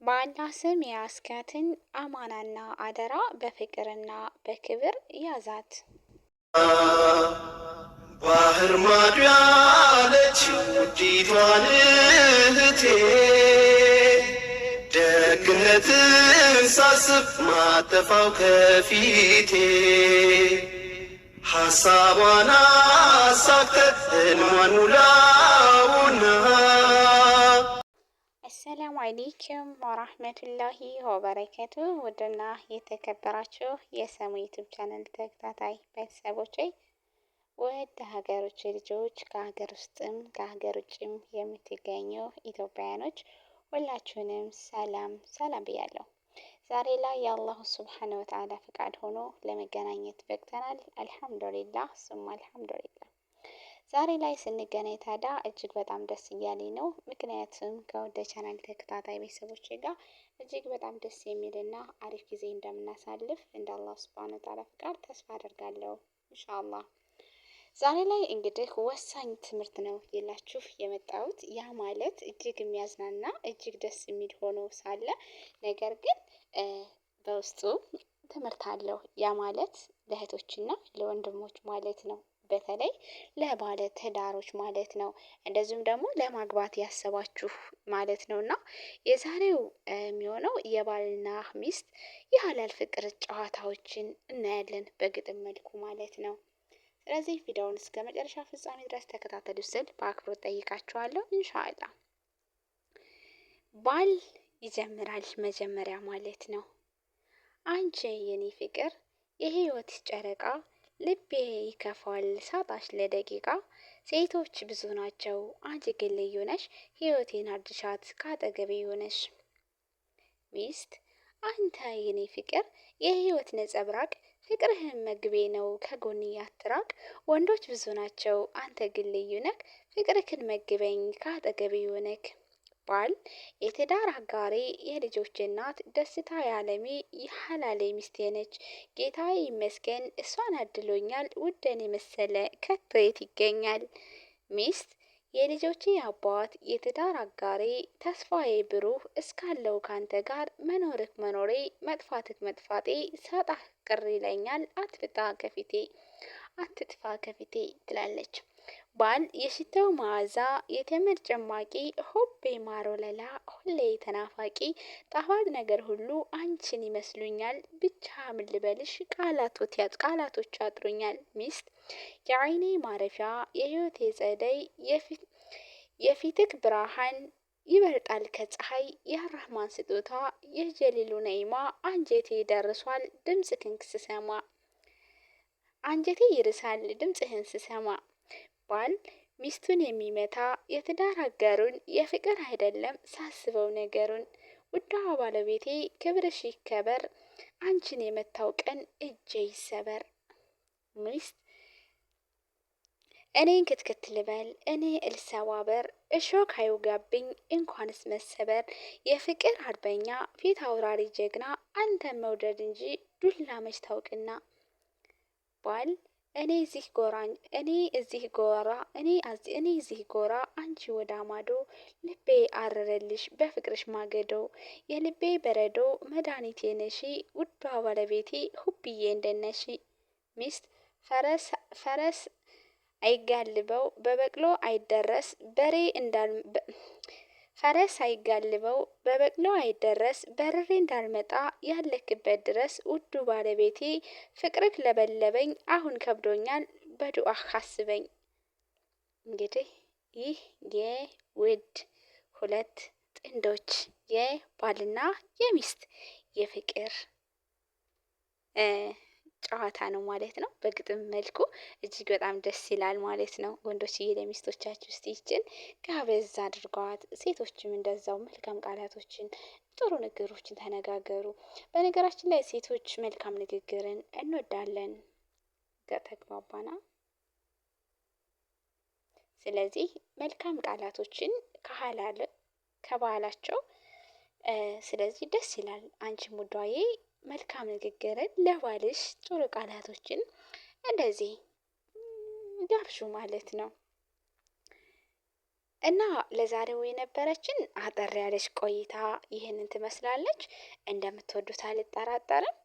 በአላህ ስም የያዝካትን አማናና አደራ በፍቅርና በክብር ያዛት። ባህር ማዶ ያለች ውዲቷን እህቴ፣ ደግነትን ሳስብ ማጠፋው ከፊቴ፣ ሐሳቧን አሳክተ ህልሟን ሙላውና። አሰላሙ አለይኩም ወራህመቱላሂ ወበረከቱ። ውድና የተከበራችሁ የሰሙ YouTube channel ተከታታይ ቤተሰቦቼ፣ ውድ ሀገሮች ልጆች፣ ከሀገር ውስጥም ከሀገር ውጭም የምትገኙ ኢትዮጵያውያኖች ሁላችሁንም ሰላም ሰላም ብያለሁ። ዛሬ ላይ የአላሁ ሱብሓነሁ ወተዓላ ፍቃድ ሆኖ ለመገናኘት በቅተናል። አልሐምዱሊላህ ሱማ አልሐምዱሊላህ። ዛሬ ላይ ስንገናኝ ታዲያ እጅግ በጣም ደስ እያለኝ ነው። ምክንያቱም ከወደ ቻናል ተከታታይ ቤተሰቦቼ ጋር እጅግ በጣም ደስ የሚልና አሪፍ ጊዜ እንደምናሳልፍ እንደ አላሁ ሱብሓነሁ ወተዓላ ፍቃድ ተስፋ አደርጋለሁ ኢንሻአላህ። ዛሬ ላይ እንግዲህ ወሳኝ ትምህርት ነው የላችሁ የመጣሁት። ያ ማለት እጅግ የሚያዝናና እጅግ ደስ የሚል ሆኖ ሳለ ነገር ግን በውስጡ ትምህርት አለው። ያ ማለት ለእህቶችና ለወንድሞች ማለት ነው። በተለይ ለባለ ትዳሮች ማለት ነው። እንደዚሁም ደግሞ ለማግባት ያሰባችሁ ማለት ነው። እና የዛሬው የሚሆነው የባልና ሚስት የሀላል ፍቅር ጨዋታዎችን እናያለን በግጥም መልኩ ማለት ነው። ስለዚህ ቪዲዮውን እስከ መጨረሻ ፍጻሜ ድረስ ተከታተሉ ስል በአክብሮት ጠይቃችኋለሁ። ኢንሻአላህ ባል ይጀምራል መጀመሪያ ማለት ነው። አንቺ የኔ ፍቅር የህይወት ጨረቃ፣ ልቤ ይከፋል ሳጣሽ ለደቂቃ። ሴቶች ብዙ ናቸው አንቺ ግን ልዩ ነሽ፣ ህይወቴን አድሻት ካጠገቤ ሆነሽ። ሚስት አንተ የኔ ፍቅር የህይወት ነጸብራቅ፣ ፍቅርህን መግቤ ነው ከጎን ያትራቅ። ወንዶች ብዙ ናቸው አንተ ግን ልዩ ነክ፣ ፍቅርህን መግበኝ ካጠገቤ ሆነክ። ባል የትዳር አጋሬ የልጆች እናት ደስታ ያለሜ የሐላሌ ሚስቴ ነች። ጌታዬ ይመስገን እሷን አድሎኛል። ውደን የመሰለ ከቶ የት ይገኛል? ሚስት የልጆቼ አባት የትዳር አጋሬ ተስፋዬ ብሩህ እስካለው ካንተ ጋር መኖርክ መኖሬ መጥፋትክ መጥፋቴ ሳጣህ ቅር ይለኛል። አትፍጣ ከፊቴ አትጥፋ ከፊቴ ትላለች። ባል የሽታው መዓዛ የተምር ጭማቂ ሆቤ ማር ወለላ ሁሌ ተናፋቂ ጣፋጭ ነገር ሁሉ አንቺን ይመስሉኛል። ብቻ ምን ልበልሽ ቃላቶች ያጥሩኛል። ሚስት የዓይኔ ማረፊያ የህይወቴ ጸደይ የፊትክ ብርሃን ይበልጣል ከፀሐይ የአራህማን ስጦታ የጀሊሉ ነይማ አንጀቴ ደርሷል ድምፅህን ስሰማ አንጀቴ ይርሳል ድምፅህን ስሰማ። ባል ሚስቱን የሚመታ የትዳር አጋሩን የፍቅር አይደለም ሳስበው ነገሩን። ውዷ ባለቤቴ ክብርሽ ይከበር፣ አንቺን የመታው ቀን እጄ ይሰበር። ሚስት እኔን ክትክት ልበል እኔ እልሰባበር፣ እሾክ አይውጋብኝ እንኳንስ መሰበር። የፍቅር አርበኛ ፊት አውራሪ ጀግና፣ አንተን መውደድ እንጂ ዱላ መች ታውቅና። ባል እኔ እዚህ ጎራ እኔ እዚህ ጎራ እኔ እኔ እዚህ ጎራ አንቺ ወዳ ማዶ፣ ልቤ አረረልሽ በፍቅርሽ ማገዶ። የልቤ በረዶ መድኃኒቴ ነሺ ውዷ ባለቤቴ ሁብዬ እንደነሺ። ሚስት ፈረስ ፈረስ አይጋልበው በበቅሎ አይደረስ በሬ እንዳል ፈረስ አይጋልበው በበቅሎ አይደረስ በርሬ እንዳልመጣ ያለክበት ድረስ ውዱ ባለቤቴ ፍቅርክ ለበለበኝ አሁን ከብዶኛል በዱአህ አስበኝ። እንግዲህ ይህ የውድ ሁለት ጥንዶች የባልና የሚስት የፍቅር ጨዋታ ነው ማለት ነው። በግጥም መልኩ እጅግ በጣም ደስ ይላል ማለት ነው። ወንዶችዬ ለሚስቶቻችሁ እስቲ ይችን ጋበዝ አድርጓት። ሴቶችም እንደዛው መልካም ቃላቶችን ጥሩ ንግግሮችን ተነጋገሩ። በነገራችን ላይ ሴቶች መልካም ንግግርን እንወዳለን። ተግባባና? ስለዚህ መልካም ቃላቶችን ከሀላል ከባህላቸው ስለዚህ ደስ ይላል። አንቺም ውዷዬ መልካም ንግግርን ለባልሽ ጥሩ ቃላቶችን እንደዚህ ጋብዡ ማለት ነው። እና ለዛሬው የነበረችን አጠር ያለች ቆይታ ይህንን ትመስላለች። እንደምትወዱት አልጠራጠርም።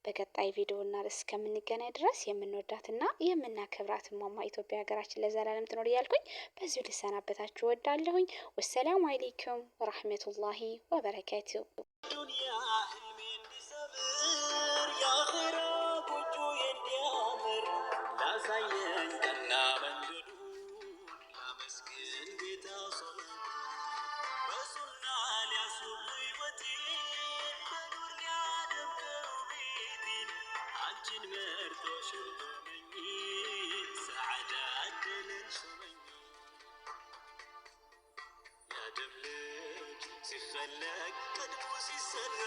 በቀጣይ ቪዲዮ እና ርዕስ እስከምንገናኝ ድረስ የምንወዳትና የምናከብራት እማማ ኢትዮጵያ ሀገራችን ለዘላለም ትኖር እያልኩኝ በዚሁ ልሰናበታችሁ እወዳለሁኝ። ወሰላሙ አለይኩም ወራህመቱላሂ ወበረካቱ። ዱንያ ህልሜ እንዲሰምር የአኼራ ጎጆ እንዲያምር ላሳየኝ ቀና መንገዱን ላመስግን ጌታ ሶመድ በሱና ሊያስውብ ሕይወቴን በኑር ሊያደምቀው ቤቴን አንቺን መርጦ ሸለመኝ ሰዓዳ አደለን ሾመኝ። የአደም ልጅ ሲፈለግ ቀድሞ ሲሰራ